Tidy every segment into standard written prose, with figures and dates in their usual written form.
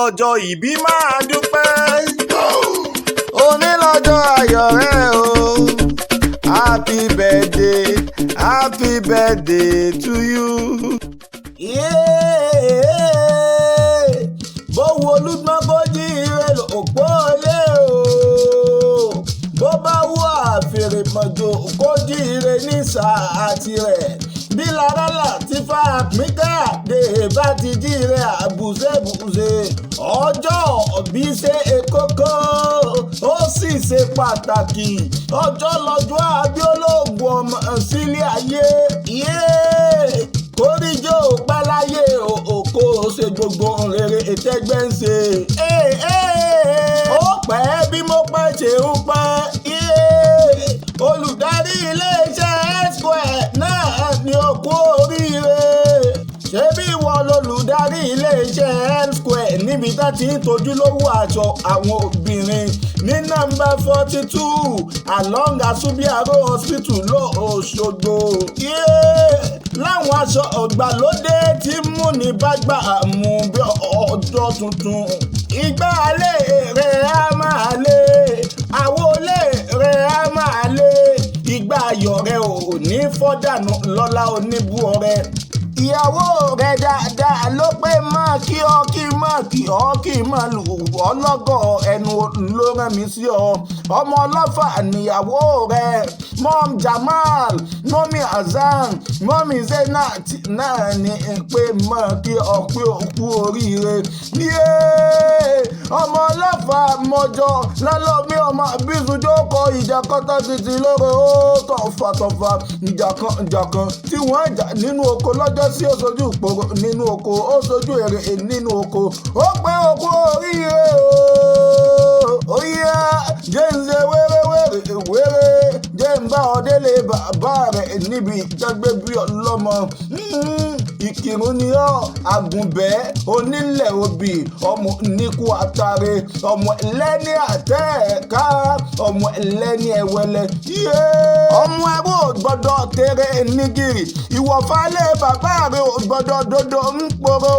Ọjọ́ ìbí máa dúpẹ́. Òní lọ́jọ́ ayọ̀ rẹ o. Happy birthday, happy birthday to you. Yeah. Bó wo olúgbọ́n kó jí ire òpó lé o. Bó bá wù àfèrèmọ̀jò kó jí ire ní sáà tirẹ̀. Bí larálà tí fa àpínkà dé bá ti jí ire àbùṣebùṣe. Ọjọ́ ìbí ṣe kókó, ó sì ṣe pàtàkì. Ọjọ́ lọ́jọ́ abíolóògùn ọmọ sílé ayé. Kóríjó pẹ́ láyé òkò ṣe gbogbo rere ìtẹ́gbẹ́ ń ṣe. Ó pẹ́ bí mo pẹ́ ṣe ń pẹ́. Olùdarí iléeṣẹ́ Square náà ní òkú oríire. Ṣebí ìwọ lolùdarí iléeṣẹ́ M Square níbi tá ti ń tojúlówó aṣọ àwọn obìnrin ní nọ́mbà 42 along Asubiaro Hospital lọ́ṣogbo? Láwọn aṣọ ọ̀gbàlódé tí múni bá gbà mú bí ọjọ́ tuntun. Ìgbà alẹ́ rẹ̀ á máa lé, àwọlé rẹ̀ á máa lé. Ìgbà ayọ̀ rẹ̀ ò ní fọ́ dànù lọ́lá oníbú ọrẹ. Ìyàwó rẹ̀ dáadáa ló pé máa kí ọ, kí máa kí ọ, kí máa lù ọ́ lọ́gọ̀ ẹnu ló rán mi sí ọ. Ọmọ ọlọ́fà níyàwó rẹ̀, Mom Jamal, Mummy Hasan, Mummy Zenat náà ní pé máa kí ọ pé ó kú oríire. Ọmọ ọlọ́fà mọ́jọ lálọ́mí, ọmọ bísújókòó ìjà kọ́tà títí lóore ó tọ̀fàtọ̀fà ìjà kan ìjà kan tí wọ́n jà nínú oko lọ́jọ́ sí. Ó sojú ìpòrò nínú oko, ó sojú èrè nínú oko. Ó pé òkú oríire o. Ó yá, jẹ́ ń ṣe wéré wéré wéré, jẹ́ ń bá ọ délé bàbá rẹ̀ níbi ìjọgbé bí ọlọ́mọ. Ìkírun ni ọ́, àgùnbẹ́ onílẹ̀ òbí, ọmọ níkú àtàrẹ, ọmọ ẹlẹ́ni àtẹ̀ẹ̀ká, ọmọ ẹlẹ́ni ẹ̀wẹ̀lẹ̀ yé. Ọmọ ẹrú ò gbọ́dọ̀ tẹ̀rẹ̀ nígìrì, ìwọ̀fálẹ̀ bàbá rẹ̀ ò gbọ́dọ̀ dodo ń poro.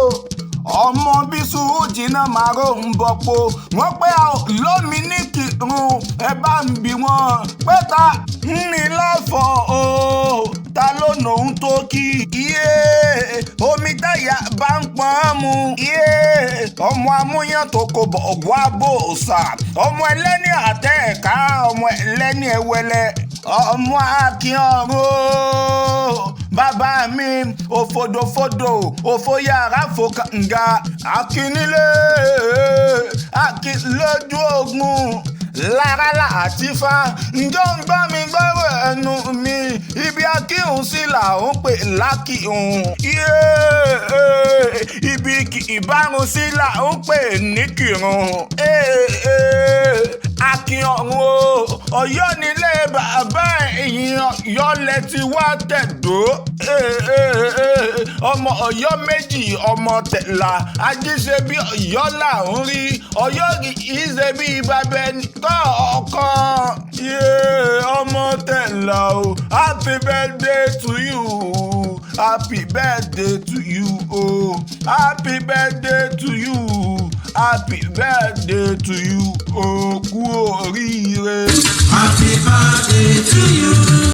Ọmọ bísú jìnnà màró ń bọ̀pọ̀ wọ́n pé a ò lómi ní kírun. Ẹ bá ń bí wọn pé ta ń ní lọ́fọ̀ o, ta ló nòun tó kí iye omi táyà bá ń pọ́n mu iye. Ọmọ amúyàn tó kò bọ̀ wá bò sà, ọmọ ẹlẹ́ni àtẹ̀ẹ̀ká, ọmọ ẹlẹ́ni ẹ̀wẹ̀lẹ̀, ọmọ akin ọ̀run bàbá mi òfòdòfòdò òfòyàrá fòkànga, akínílé akin lójú ogun lára àti fa. Ǹjọ́ ń gbọ́ mi gbọ́rọ̀ ẹnu mi, ibi akíhun sí là ń pè lákìhun. Ibi ìbárun sí là ń pè ní kírun. Akin ọ̀run o, Ọ̀yọ́ nílé bàbá ẹ̀yìn, Ọ̀yọ́ lẹ ti wá tẹ̀dó. Ọmọ Ọ̀yọ́ méjì, ọmọ tẹ̀là ajíṣe bí Ọ̀yọ́ là ń rí. Ọ̀yọ́ kì í ṣe bí bàbá ẹnì kọ̀ọ̀kan. Ọmọ tẹ̀là o, happy birthday to you, happy birthday to you o, oh. Happy birthday to you, happy birthday to you o, kú oríire. Happy birthday to you.